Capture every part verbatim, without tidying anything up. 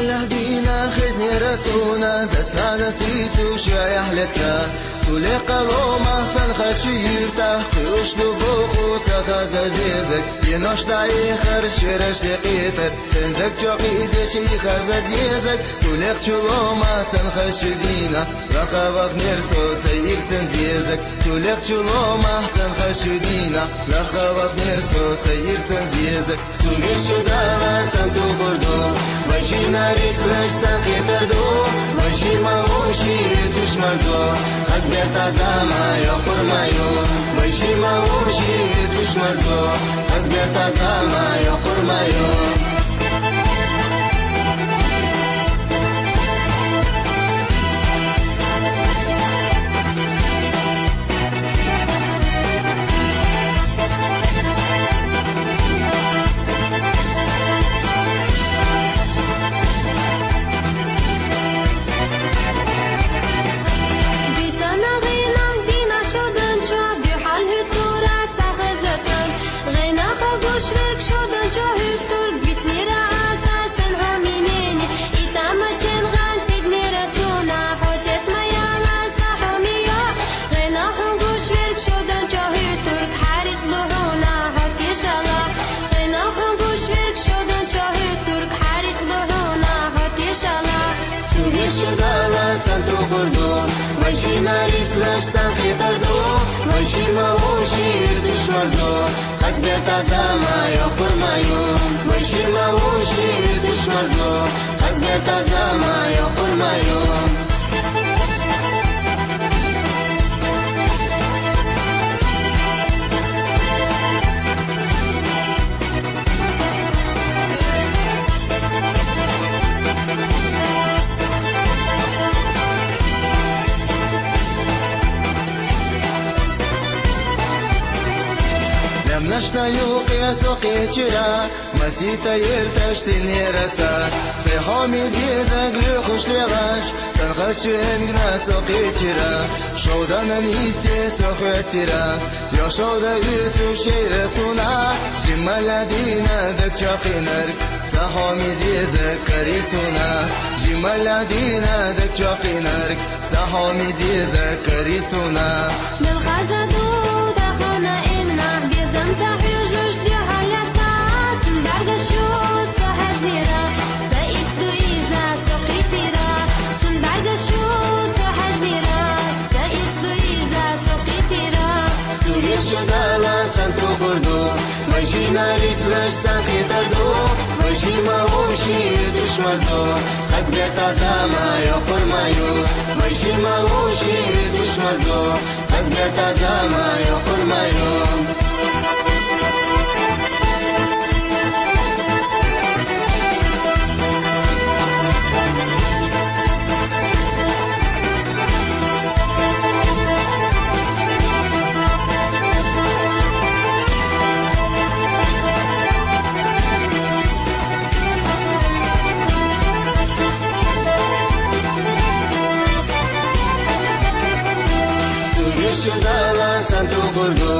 Лагьдина хезнера суна, дас-нанас дицу ши яхӀ леца. Цулехъа лома цанхачи юрта, хъуьш лугу ху ца хаза зезаг. Енош даихар шераш декъитар, цензаг чокъидеш и хаза зезаг. Цулехъ чулома цанхачи дина, лаха вахнер со сай ирсен зезаг. Цулехъ чулома цанхачи дина, лаха вахнер со сай ирсен зезаг. Цунгиш шудала цан тухурду, вайшина рицлаш цан хетарду, вайши малуши цуш марзо, хазбер тазама йохур маю, вайши малуши цуш марзо, хазбер тазама йохур маю. Бисана гъина дина шудан чо, духьал хӀуьтура ца хезатан. Гъина хъагуш верг шудан чо хӀуьтур, бицнира асасан хӀуминени. Итама шен гъантиднира суна, хӀу тесмаяла са хӀумиё. Гъина хъугуш верг шудан чо хӀуьтур, хӀарицлу хӀуна хӀу кишала. Гъина хъугуш верг шудан чо хӀуьтур, хӀарицлу хӀуна хӀу кишала. Цугиш шудала цан тухурду, вайшина рицлаш цан хетарду, вайши малуши цуш марзо, хазбер тазама йохур маю, вайши малуши цуш марзо, хазбер тазама йохур маю. Лемнашна юкъе сохъичира, масита ерташ тилнераса, сай хӀуми зезаг луьхуш лелаш, цанхачуьнгна сохъичира, шовданан йисте сохӀоттира. Йо шовда уьцу шейра суна, жимала дина даг чакъинарг, са хӀуми зезаг кари суна. Жимала дина даг чакъинарг, са хӀуми зезаг кари суна. Мел хаза ду дахана имна, безам ца хьуьжуш духьалата, цун баргаш чу со хьажнира, са исду иза со китира, цун баргаш чу со хьажнира, са исду иза со китира. Цугиш шудала цан тухурду, вайшина рицлаш цан хетарду, вайши малуши цуш марзо, хазбер тазама йохур маю, вайши малуши цуш марзо, хазбер тазама йохур маю. Цугиш шудала цан тухурду,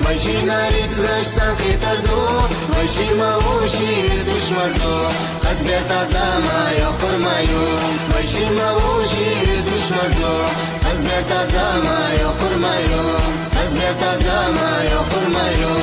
вайшина рицлаш цан хетарду, вайши малуши цуш марзо, хазбер тазама йохур маю, вайши малуши цуш марзо, хазбер тазама йохур маю, хазбер тазама йохур маю.